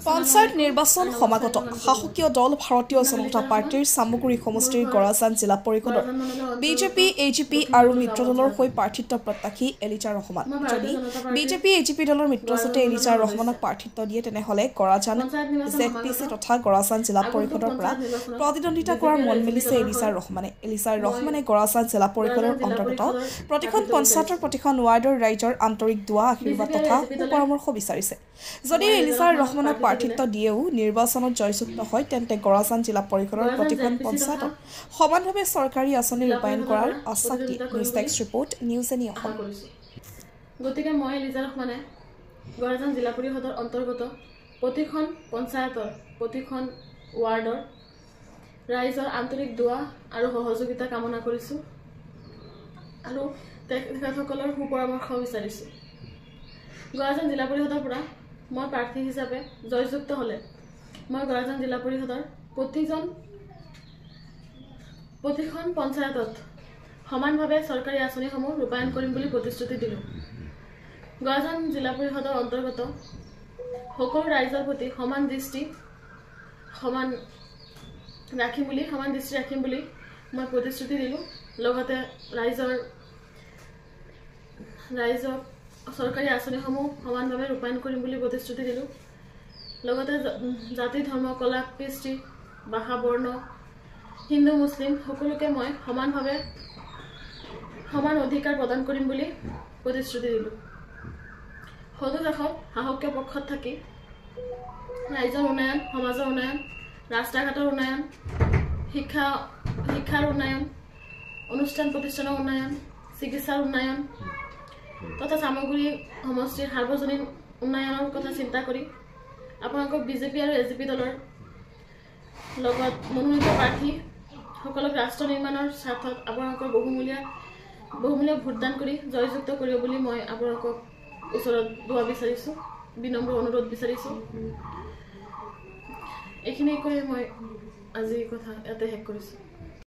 পঞ্চায়ত নিৰ্বাচন সমাগত। শাসকীয় দল ভাৰতীয় জনতা পাৰ্টীৰ চামগুৰি সমষ্টিৰ গড়াজান জিলা পৰিষদৰ বিজেপি, এজিপি আৰু মিত্ৰদলৰ হৈ প্ৰাৰ্থিত্ব প্ৰত্যাশী এলিজা ৰহমান। যদি বিজেপি, এজিপি দলৰ মিত্ৰজোঁটে এলিজা ৰহমানক প্ৰাৰ্থিত্ব দিয়ে, তেনেহ'লে গড়াজান জেড পি চি তথা গড়াজান জিলা পৰিষদৰ পৰা প্ৰতিদ্বন্দ্বিতা কৰাৰ মন মেলিছে এলিজা ৰহমানে। এলিজা ৰহমানে গড়াজান জিলা পৰিষদৰ অন্তৰ্গত প্ৰতিখন পঞ্চায়তৰ প্ৰতিখন ৱাৰ্ডৰ ৰাইজৰ আন্তৰিক দোৱা, আশীৰ্বাদ তথা সুপৰামৰ্শ বিচাৰিছে। যদি এলিজা ৰহমানক প্ৰাৰ্থিত্ব দিয়েও নিৰ্বাচনত জয়যুক্ত হয়, তেন্তে গড়াজান জিলা পৰিষদৰ প্ৰতিখন পঞ্চায়তত সমানভাৱে চৰকাৰী আঁচনি ৰূপায়ণ কৰাৰ আশ্বাস দিয়ে। News desk report, news any Assam. গতিকে মই এলিজা ৰহমানে গড়াজান জিলা পৰিষদৰ অন্তৰ্গত প্ৰতিখন পঞ্চায়তৰ প্ৰতিখন ৱাৰ্ডৰ ৰাইজৰ আন্তৰিক দোৱা আৰু সহযোগিতা কামনা কৰিছোঁ আৰু তেখেতসকলৰ সুপৰামৰ্শ বিচাৰিছোঁ। গড়াজান জিলা পৰিষদৰ পৰা মই প্ৰাৰ্থী হিচাপে জয়যুক্ত হ'লে মই গড়াজান জিলা পৰিষদৰ প্ৰতিখন পঞ্চায়তত সমানভাৱে চৰকাৰী আঁচনিসমূহ ৰূপায়ণ কৰিম বুলি প্ৰতিশ্ৰুতি দিলোঁ। গড়াজান জিলা পৰিষদৰ অন্তৰ্গত সকলো ৰাইজৰ প্ৰতি সমান দৃষ্টি সমান ৰাখিম বুলি সমান দৃষ্টি ৰাখিম বুলি মই প্ৰতিশ্ৰুতি দিলোঁ। লগতে ৰাইজক চৰকাৰী আঁচনিসমূহ সমানভাৱে ৰূপায়ণ কৰিম বুলি প্ৰতিশ্ৰুতি দিলোঁ। লগতে জাতি, ধৰ্ম, কলা, কৃষ্টি, ভাষা, বৰ্ণ, হিন্দু, মুছলিম সকলোকে মই সমানভাৱে সমান অধিকাৰ প্ৰদান কৰিম বুলি প্ৰতিশ্ৰুতি দিলোঁ। সদৌ শেষত শাসকীয় পক্ষত থাকি ৰাইজৰ উন্নয়ন, সমাজৰ উন্নয়ন, ৰাস্তা ঘাটৰ উন্নয়ন, শিক্ষাৰ উন্নয়ন, অনুষ্ঠান প্ৰতিষ্ঠানৰ উন্নয়ন, চিকিৎসাৰ উন্নয়ন তথা চামগুৰি সমষ্টিৰ সাৰ্বজনীন উন্নয়নৰ কথা চিন্তা কৰি আপোনালোকক বিজেপি আৰু এ জি পি দলৰ লগত মনোনীত প্ৰাৰ্থীসকলক ৰাষ্ট্ৰ নিৰ্মাণৰ স্বাৰ্থত আপোনালোকৰ বহুমূলীয়া ভোটদান কৰি জয়যুক্ত কৰিব বুলি মই আপোনালোকক ওচৰত দোৱা বিচাৰিছোঁ, বিনম্ৰ অনুৰোধ বিচাৰিছোঁ। এইখিনি কৈ মই আজি কথা ইয়াতে শেষ কৰিছোঁ।